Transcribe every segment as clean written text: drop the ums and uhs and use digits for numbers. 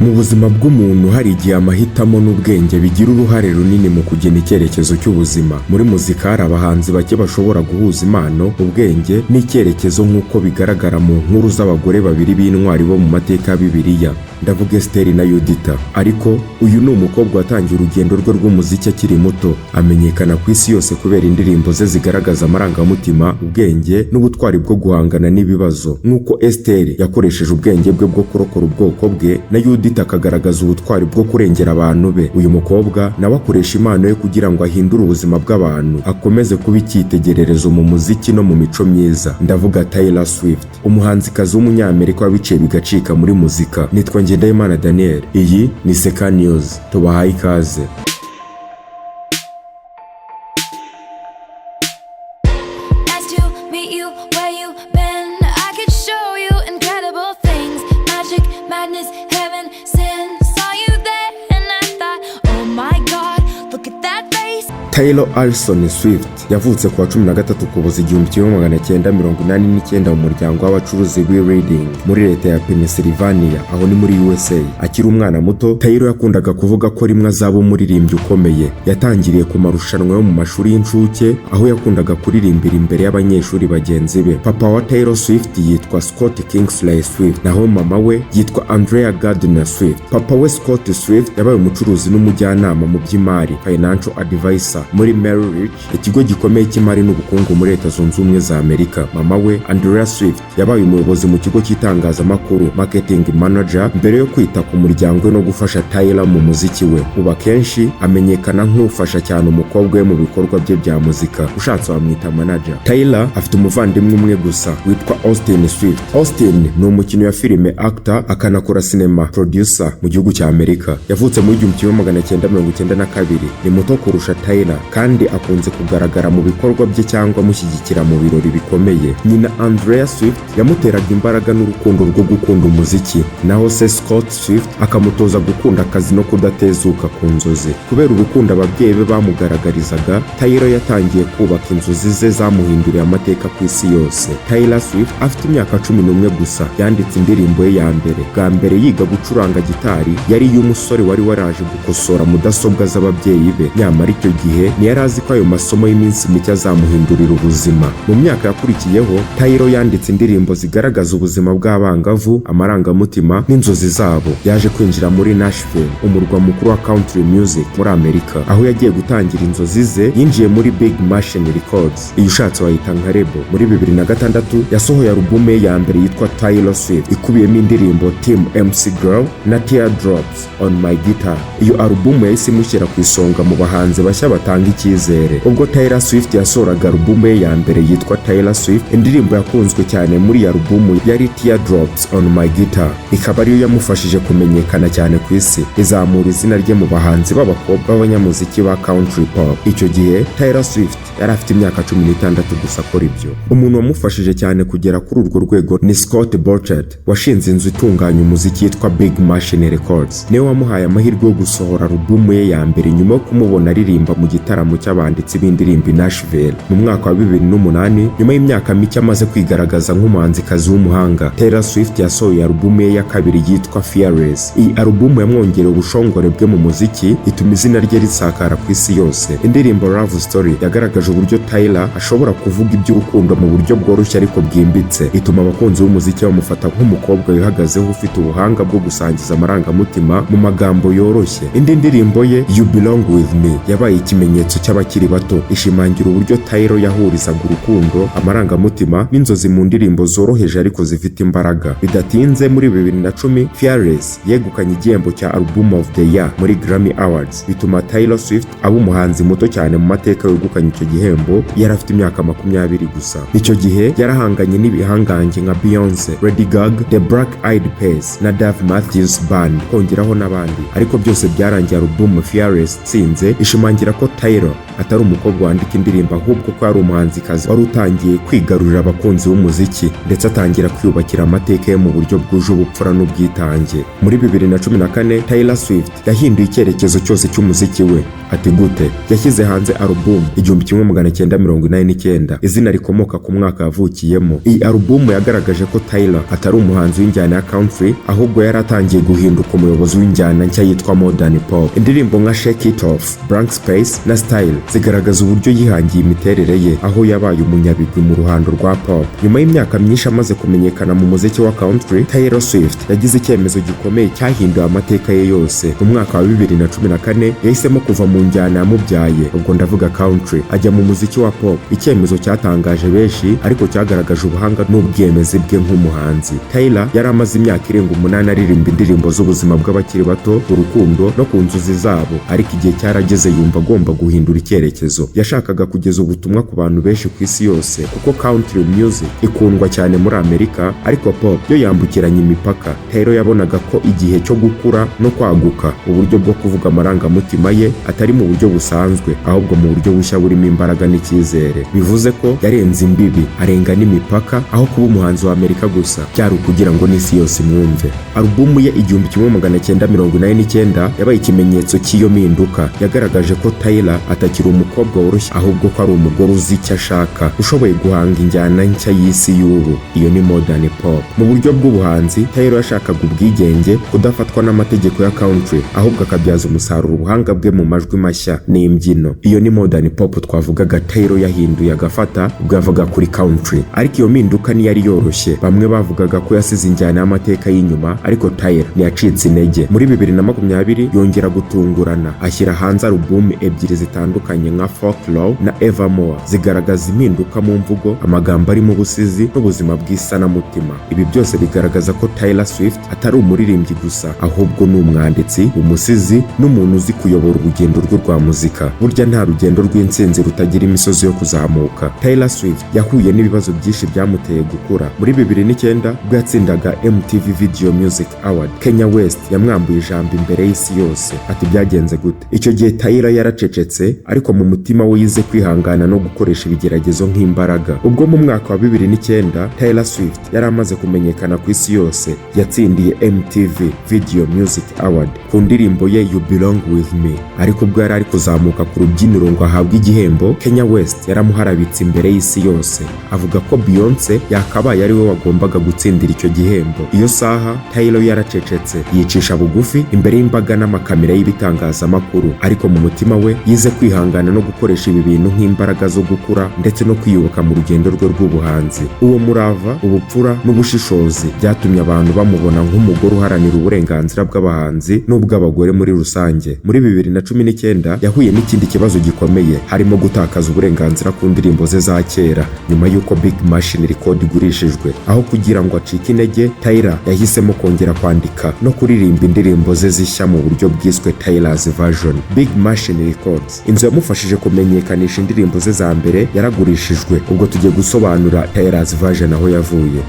Mu buzima bw'umuntu hari igihe amahitamo n'ubwenge bigira uruhare runini mu kugena icyerekezo cy'ubuzima. Muri muzika hari abahanzi bake bashobora guhuza impano, ubwenge n'icyerekezo, nk'uko bigaragara mu nkuru z'abagore babiri b'intwari bo mu mateka ya Bibiliya. Ndavuga Esiteri na Yudita. Ariko uyu ni umukobwa watangiye urugendo rwe rw'umuziki akiri muto, amenyekana ku isi yose kubera indirimbo ze zigaragaza amarangamutima, ubwenge n'ubutwari bwo guhangana n'ibibazo. Nk'uko Esiteri yakoresheje ubwenge bwe bwo kurokora ubwoko bwe, na Yudita akagaragaza ubutwari bwo kurengera abantu be, uyu mukobwa nawe akoresha impano ye kugira ngo ahindure ubuzima bw'abantu, akomeze kuba icyitegererezo mu muziki no mu mico myiza. Ndavuga Taylor Swift, umuhanzikazi w'Umunyamerika wabiciye bigacika muri muzika. Nitwa Ngendahimana Daniel, iyi ni Seka News, tubahaye ikaze. Nice to meet you, where you been? I could show you incredible things. Magic, madness, heaven, sin. Saw you there and I thought, "Oh my God, look at that face." Taylor Alison Swift yavutse ku wa 13 Ukuboza 1989 mu muryango w'abacuruzi b'i Reading muri leta ya Pennsylvania, aho ni muri USA. Akiri umwana muto, Taylor yakundaga kuvuga ko rimwe azaba umuririmbyi ukomeye. Yatangiriye ku marushanwa yo mu mashuri y'incuke, aho yakundaga kuririmbira imbere y'abanyeshuri bagenzi be. Papa wa Taylor Swift yitwa Scott Kingsley Swift, naho mama we yitwa Andrea Gardner Swift. Papa we Scott Swift yabaye umucuruzi n'umujyanama mu by'imari, financial advisor, muri Merrill Lynch, ikigo gikomeye cy'imari n'ubukungu muri Leta Zunze Ubumwe za Amerika. Mama we Andrea Swift yabaye umuyobozi mu kigo cy'itangazamakuru, marketing manager, mbere yo kwita ku muryango we no gufasha Taylor mu muziki we. Ubu akenshi amenyekana nk'ufasha cyane umukobwa we mu bikorwa bye bya muzika, ushatse wamwita manager. Taylor afite umuvandimwe umwe gusa witwa Austin Swift. Austin ni umukinnyi wa filime, actor, akanakora sinema, producer, mu gihugu cya Amerika. Yavutse mu 1992, ni muto kurusha Taylor kandi akunze kugaragara mu bikorwa bye cyangwa amushyigikira mu birori bikomeye. Nyina Andrea Swift yamuteraga imbaraga n'urukundo rwo gukunda umuziki, naho se Scott Swift akamutoza gukunda akazi no kudatezuka ku nzozi. Kubera urukundo ababyeyi be bamugaragarizaga, Taylor yatangiye kubaka inzozi ze zamuhinduriye amateka ku isi yose. Taylor Swift afite imyaka 11 gusa yanditse indirimbo ye ya mbere. Bwa mbere yiga gucuranga gitari yari iy'umusore wari waraje gukosora mudasobwa z'ababyeyi be. Nyamara icyo gihe ntiyari azi ko ayo masomo y'iminsi mike azamuhindurira ubuzima. Mu myaka yakurikiyeho, Taylor yanditse indirimbo zigaragaza ubuzima bw'abangavu, amarangamutima n'inzozi zabo. Yaje kwinjira muri Nashville, umurwa mukuru wa country music muri Amerika, aho yagiye gutangira inzozi ze. Yinjiye muri Big Machine Records, iyo ushatse wayita nka label. Muri 2006 yasohoye alubumu ye ya mbere yitwa Taylor Swift, ikubiyemo indirimbo Team MC Girl na Teardrops on My Guitar. Iyo alubumu yahise imushyira ku isonga mu bahanzi bashya batanga icyizere. Ubwo Taylor Swift yasohoraga alubumu ye ya mbere yitwa Taylor Swift, indirimbo yakunzwe cyane muri iyi alubumu yari Teardrops on My Guitar, ikaba ariyo yamufashije kumenyekana cyane ku isi, izamura izina rye mu bahanzi b'abakobwa b'abanyamuziki ba country pop. Icyo gihe Taylor Swift yari afite imyaka 16 gusa akora ibyo. Umuntu wamufashije cyane kugera kuri urwo rwego ni Scott Borchetta, washinze inzu itunganya umuziki yitwa Big Machine Records. Niwe wamuhaye amahirwe yo gusohora alubumu ye ya mbere nyuma yo kumubona aririmba mu gitaramo cy'abanditsi b'indirimbo i Nashville mu mwaka wa 2008. Nyuma y'imyaka mike amaze kwigaragaza nk'umuhanzikazi w'umuhanga, Taylor Swift yasohoye alubumu ye ya kabiri yitwa Fearless. Iyi alubumu yamwongereye ubushongore bwe mu muziki, ituma izina rye risakara ku isi yose. Indirimbo Love Story yagaragaje uburyo Taylor ashobora kuvuga iby'urukundo mu buryo bworoshye ariko bwimbitse, ituma abakunzi b'umuziki bamufata nk'umukobwa wihagazeho, ufite ubuhanga bwo gusangiza amarangamutima mu magambo yoroshye. Indi ndirimbo ye You Belong With Me yabaye ikimenyetso cy'abakiri bato, ishimangira uburyo Taylor yahurizaga urukundo, amarangamutima n'inzozi mu ndirimbo zoroheje ariko zifite imbaraga. Bidatinze, muri 2010, Fearless yegukanye igihembo cya Album of the Year muri Grammy Awards, bituma Taylor Swift aba umuhanzi muto cyane mu mateka wegukanye icyo gihembo. Yari afite imyaka 20 gusa. Icyo gihe yarahanganye n'ibihangange nka Beyonce, Lady Gaga, The Black Eyed Peas na Dave Matthews Band, kongeraho n'abandi. Ariko byose byarangiye alubumu Fearless itsinze, ishimangira ko Taylor atari umukobwa wandika indirimbo, ahubwo ko yari umuhanzikazi wari utangiye kwigarurira abakunzi b'umuziki, ndetse atangira kwiyubakira amateka ye mu buryo bwuje ubupfura n'ubwitange. Muri 2014, Taylor Swift yahinduye icyerekezo cyose cy'umuziki we. Ati gute? Yashyize hanze alubumu 1989, izina rikomoka ku mwaka yavukiyemo. Iyi alubumu yagaragaje ko Taylor atari umuhanzi w'injyana ya country, ahubwo yari atangiye guhinduka umuyobozi w'injyana nshya yitwa modern pop. Indirimbo nka Shake It Off, Blank Space na Style zigaragaza uburyo yihangiye imiterere ye, aho yabaye umunyabigwi mu ruhando rwa pop. Nyuma y'imyaka myinshi amaze kumenyekana mu muziki wa country, Taylor Swift yagize icyemezo gikomeye cyahinduye amateka ye yose. Mu mwaka wa 2014 yahisemo kuva mu njyana yamubyaye, ubwo ndavuga country, ajya mu muziki wa pop, icyemezo cyatangaje benshi ariko cyagaragaje ubuhanga n'ubwiyemezi bwe nk'umuhanzi. Taylor yari amaze imyaka irenga 8 aririmba indirimbo z'ubuzima bw'abakiri bato, urukundo no ku nzozi zabo, ariko igihe cyarageze yumva agomba guhindura icyerekezo. Yashakaga kugeza ubutumwa ku bantu benshi ku isi yose, kuko country music ikundwa cyane muri Amerika, ariko pop yo yambukiranya imipaka. Taylor yabonaga ko igihe cyo gukura no kwaguka uburyo bwo kuvuga amarangamutima ye, atari mu buryo busanzwe, ahubwo mu buryo bushya burimo imbaraga n'icyizere. Bivuze ko yarenze imbibi, arenga n'imipaka. Aho kuba umuhanzi wa Amerika gusa, byari ukugira ngo n'isi yose imwumve. Alubumu ye 1989 yabaye ikimenyetso cy'iyo mpinduka. Yagaragaje ko Taylor atakiri umukobwa woroshye, ahubwo ko ari umugore uzi icyo ashaka, ushoboye guhanga injyana nshya y'isi y'ubu, iyo ni modern pop. Mu buryo bw'ubuhanzi, Taylor yashakaga ubwigenge, kudafatwa n'amategeko ya country, ahubwo akabyaza umusaruro ubuhanga bwe mu majwi mashya n'imbyino. Iyo ni modern pop twavugaga. Taylor yahinduye agafata ubwo yavuga kuri country, ariko iyo mpinduka ntiyari yoroshye. Bamwe bavugaga ko yasize injyana y'amateka y'inyuma, ariko Taylor ntiyacitse intege. Muri 2020 yongera gutungurana, ashyira hanze alubumu ebyiri zitandukanye nka Folklore na Evermore, zigaragaza impinduka mu mvugo, amagambo arimo ubusizi n'ubuzima bw'isanamutima. Ibi byose bigaragaza ko Taylor Swift atari umuririmbyi gusa, ahubwo ni umwanditsi, umusizi n'umuntu uzi kuyobora urugendo rwe rwa muzika. Burya nta rugendo rw'intsinzi rutagira imisozi yo kuzamuka. Taylor Swift yahuye n'ibibazo byinshi byamuteye gukura. Muri 2009, ubwo yatsindaga MTV Video Music Award, Kanye West yamwambuye ijambo imbere y'isi yose. Ati byagenze gute? Icyo gihe Taylor yaracecetse, ariko mu mutima we yize kwihangana no gukoresha ibigeragezo nk'imbaraga. Ubwo mu mwaka wa 2009 Taylor Swift yari amaze kumenyekana ku isi yose, yatsindiye MTV Video Music Award ku ndirimbo ye You Belong With Me. Ariko ubwo yari ari kuzamuka ku rubyiniro ngo ahabwe igihembo, Kanye West yaramuharabitse imbere y'isi yose, avuga ko Beyonce yakabaye ari we wagombaga gutsindira icyo gihembo. Iyo saha Taylor yaracecetse, yicisha bugufi imbere y'imbaga n'amakamera y'ibitangazamakuru, ariko mu mutima we yize kwihangana no gukoresha ibi bintu nk'imbaraga zo gukura ndetse no kwiyubaka mu rugendo rwe rw'ubuhanzi. Uwo murava, ubupfura n'ubushishozi byatumye abantu bamubona nk'umugore uharanira uburenganzira bw'abahanzi n'ubw'abagore muri rusange. Muri 2019 yahuye n'ikindi kibazo gikomeye, harimo gutakaza uburenganzira ku ndirimbo ze za kera nyuma y'uko Big Machine Record igurishijwe. Aho kugira ngo acike intege, Taylor yahisemo kongera kwandika no kuririmba indirimbo ze zishya mu buryo bwiswe Taylor's Version. Big Machine Records, inzu yamufashije kumenyekanisha indirimbo ze za mbere, yaragurishijwe. Ubwo tugiye gusobanura Taylor's Version aho yavuye.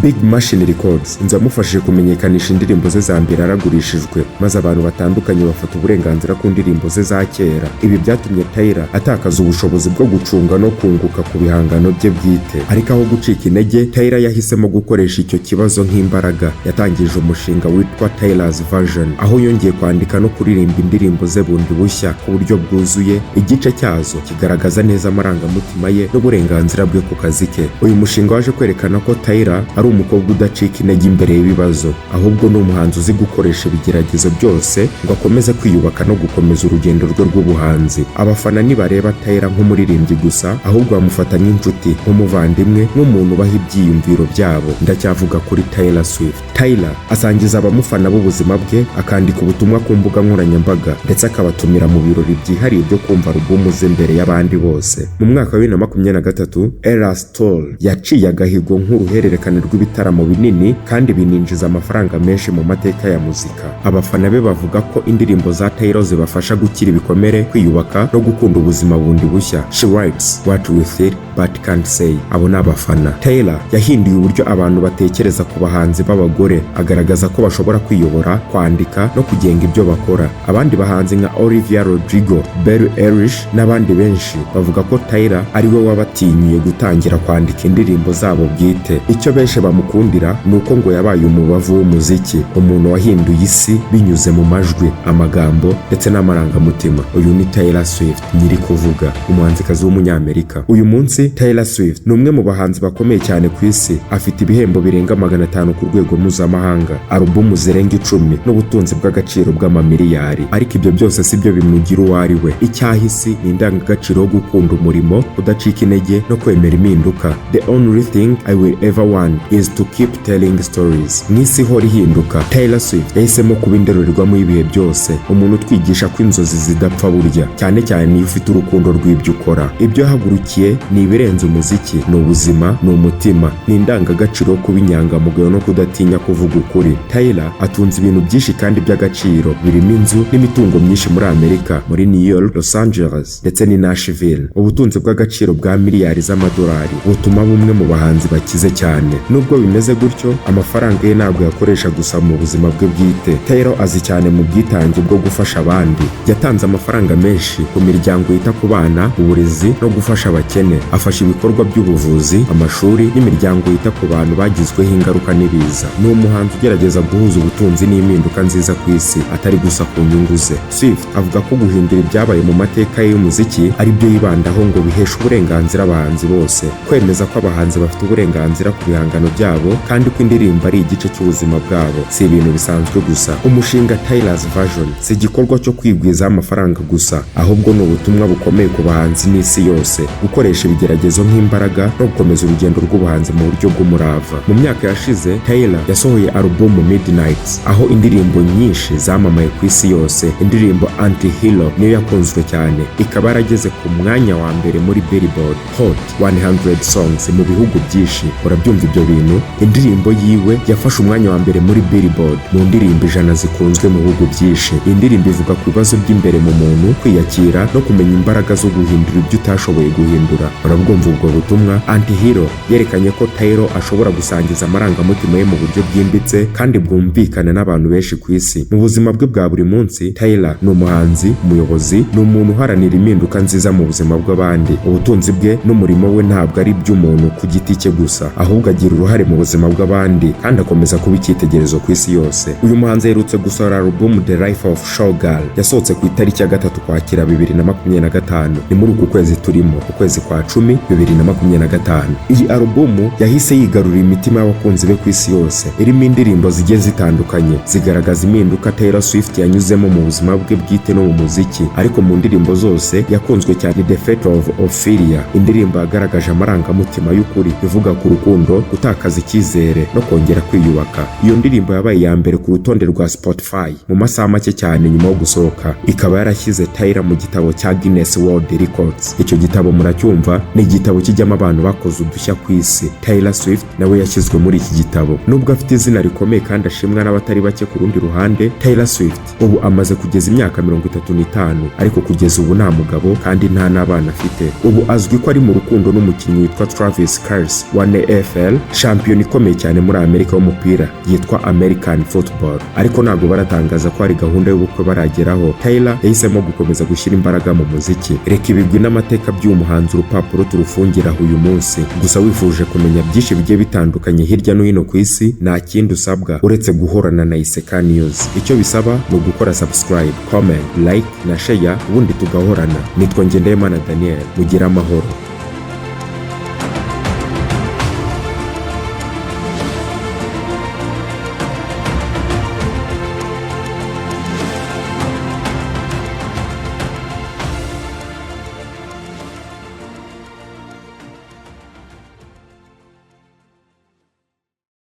Big Machine Records, inzu yamufashije kumenyekanisha indirimbo ze za mbere, yaragurishijwe, maze abantu batandukanye bafata uburenganzira ku ndirimbo ze za kera. Ibi byatumye Taylor atakaza ubushobozi bwo gucunga no kunguka ku bihangano bye bwite. Ariko aho gucika intege, Taylor yahisemo gukoresha icyo kibazo nk'imbaraga. Yatangije umushinga witwa Taylor's Version, aho yongeye kwandika no kuririmba indirimbo ze bundi bushya ku buryo bwuzuye, igice cyazo kigaragaza neza amarangamutima ye n'uburenganzira bwe ku kazi ke. Uyu mushinga waje kwerekana ko Taylor ari umukobwa udacika intege imbere y'ibibazo, ahubwo ni umuhanzi uzi gukoresha ibigeragezo byose ngo akomeze kwiyubaka no gukomeza urugendo rwe rw'ubuhanzi. Abafana ntibareba Taylor nk'umuririmbyi gusa, ahubwo bamufata nk'inshuti, nk'umuvandimwe, nk'umuntu ubaha ibyiyumviro byabo. Ndacyavuga kuri Taylor Swift. Taylor asangiza abamufana b'ubuzima bwe, akandika ubutumwa ku mbuga nkoranyambaga, ndetse akabatumira mu birori byihariye byo kumva alubumu ze mbere y'abandi bose. Mu mwaka wa 2023, Eras Tour yaciye agahigo nk'uruhererekane rw'ibitaramo w'ibitaramo binini kandi bininjiza amafaranga menshi mu mateka ya muzika. Abafana be bavuga ko indirimbo za Taylor zibafasha gukira ibikomere, kwiyubaka no gukunda ubuzima bundi bushya. "She writes what we feel but can't say." Abo ni abafana. Taylor yahinduye uburyo abantu batekereza ku bahanzi b'abagore, agaragaza ko bashobora kwiyobora, kwandika no kugenga ibyo bakora. Abandi bahanzi nka Olivia Rodrigo, Billie Eilish n'abandi benshi bavuga ko Taylor ari we wabatinyuye gutangira kwandika indirimbo zabo bwite. Icyo benshi bamukundira ni uko ngo yabaye umubavu w'umuziki, umuntu wahinduye isi binyuze mu majwi, amagambo ndetse n'amarangamutima. Uyu ni Taylor Swift nyiri kuvuga, umuhanzikazi w'Umunyamerika. Uyu munsi Taylor Swift ni umwe mu bahanzi bakomeye cyane ku isi. Afite ibihembo birenga 500 ku rwego mpuzamahanga, alubumu zirenga 10 n'ubutunzi bw'agaciro bw'amamiliyari. Ariko ibyo byose si byo bimugira uwo ari we. Icyahisi ni indangagaciro yo gukunda umurimo, kudacika intege no kwemera impinduka. "The only thing I will ever want is to keep telling stories." Mu isi ihora ihinduka, Taylor Swift yahisemo kuba indorerwamo y'ibihe byose, umuntu utwigisha ko inzozi zidapfa burya, cyane cyane iyo ufite urukundo rw'ibyo ukora. Ibyo yahagurukiye ni ibirenze umuziki, ni ubuzima, ni umutima, ni indangagaciro yo kuba inyangamugayo no kudatinya kuvuga ukuri. Taylor atunze ibintu byinshi kandi by'agaciro, birimo inzu n'imitungo myinshi muri Amerika, muri New York, Los Angeles ndetse n'i Nashville. Ubutunzi bw'agaciro bwa miliyari z'amadolari butuma bumwe mu bahanzi bakize cyane. Nubwo bimeze gutyo, amafaranga ye ntabwo yakoresha gusa mu buzima bwe bwite. Taylor azi cyane mu bwitange bwo gufasha abandi. Yatanze amafaranga menshi ku miryango yita ku bana, uburezi no gufasha abakene. Afasha ibikorwa by'ubuvuzi, amashuri n'imiryango yita ku bantu bagizweho ingaruka n'ibiza. Ni umuhanzi ugerageza guhuza ubutunzi n'impinduka nziza ku isi, atari gusa ku nyungu ze. Swift avuga ko guhindura ibyabaye mu mateka ye y'umuziki ari byo yibandaho, ngo biheshe uburenganzira abahanzi bose, kwemeza ko abahanzi bafite uburenganzira ku bihangano byabo kandi ko indirimbo ari igice cy'ubuzima bwabo, si ibintu bisanzwe gusa. Umushinga Taylor's Version si igikorwa cyo kwigwizaho amafaranga gusa, ahubwo ni ubutumwa bukomeye ku bahanzi n'isi yose: gukoresha ibigeragezo nk'imbaraga no gukomeza urugendo rw'ubuhanzi mu buryo bw'umurava. Mu myaka yashize, Taylor yasohoye alubumu Midnights, aho indirimbo nyinshi zamamaye ku isi yose. Indirimbo Anti-Hero niyo yakunzwe cyane, ikaba yarageze ku mwanya wa mbere muri Billboard Hot 100 Songs mu bihugu byinshi. Urabyumva ibyo bintu? Indirimbo yiwe yafashe umwanya wa mbere muri Billboard mu ndirimbo 100 zikunzwe mu bihugu byinshi. Iyi ndirimbo ivuga ku bibazo by'imbere mu muntu, kwiyakira no kumenya imbaraga zo guhindura ibyo utashoboye guhindura. Urabwumva ubwo butumwa? Anti-Hero yerekanye ko Taylor ashobora gusangiza amarangamutima ye mu buryo bwimbitse kandi bwumvikana n'abantu benshi ku isi. Mu buzima bwe bwa buri munsi, Taylor ni umuhanzi, umuyobozi, ni umuntu uharanira impinduka nziza mu buzima bw'abandi. Ubutunzi bwe n'umurimo we ntabwo ari iby'umuntu ku giti cye gusa, ahubwo agira uruhare mu buzima bw'abandi kandi akomeza kuba icyitegererezo ku isi yose. Uyu muhanzi aherutse gusohora album The Life of Showgirl, yasohotse ku itariki ya 3 Ukwakira 2025. Ni muri uku kwezi turimo, ukwezi kwa 10, 2025. Iyi alubumu yahise yigarurira imitima y'abakunzi be ku isi yose. Irimo indirimbo zigiye zitandukanye zigaragaza impinduka Taylor Swift yanyuzemo mu buzima bwe bwite no mu muziki. Ariko mu ndirimbo zose yakunzwe cyane The Fate of Ophelia, indirimbo yagaragaje amarangamutima y'ukuri, ivuga ku rukundo, gutakaza icyizere no kongera kwiyubaka. Iyo ndirimbo yabaye iya mbere ku rutonde rwa Spotify mu masaha make cyane nyuma yo gusohoka, ikaba yarashyize Taylor mu gitabo cya Guinness World Records. Icyo gitabo muracyumva, ni igitabo kijyamo abantu bakoze udushya ku isi. Taylor Swift nawe yashyizwe muri iki gitabo. Nubwo afite izina rikomeye kandi ashimwa n'abatari bake, ku rundi ruhande Taylor Swift ubu amaze kugeza imyaka 35, ariko kugeza ubu nta mugabo kandi nta n'abana afite. Ubu azwi ko ari mu rukundo n'umukinnyi witwa Travis Kelce wa NFL, shampiyona ikomeye cyane muri Amerika w'umupira yitwa American Football, ariko ntabwo baratangaza ko hari gahunda y'ubukwe barageraho. Taylor yahisemo gukomeza gushyira imbaraga mu muziki. Reka ibigwi n'amateka by'uyu muhanzi urupapuro turufungiraho uyu munsi. Gusa wifuje kumenya byinshi bigiye bitandukanye hirya no hino ku isi, nta kindi usabwa uretse guhorana na Iseka News. Icyo bisaba ni ugukora subscribe, comment, like na share, ubundi tugahorana. Nitwa Ngendahimana Daniel. Mugire amahoro.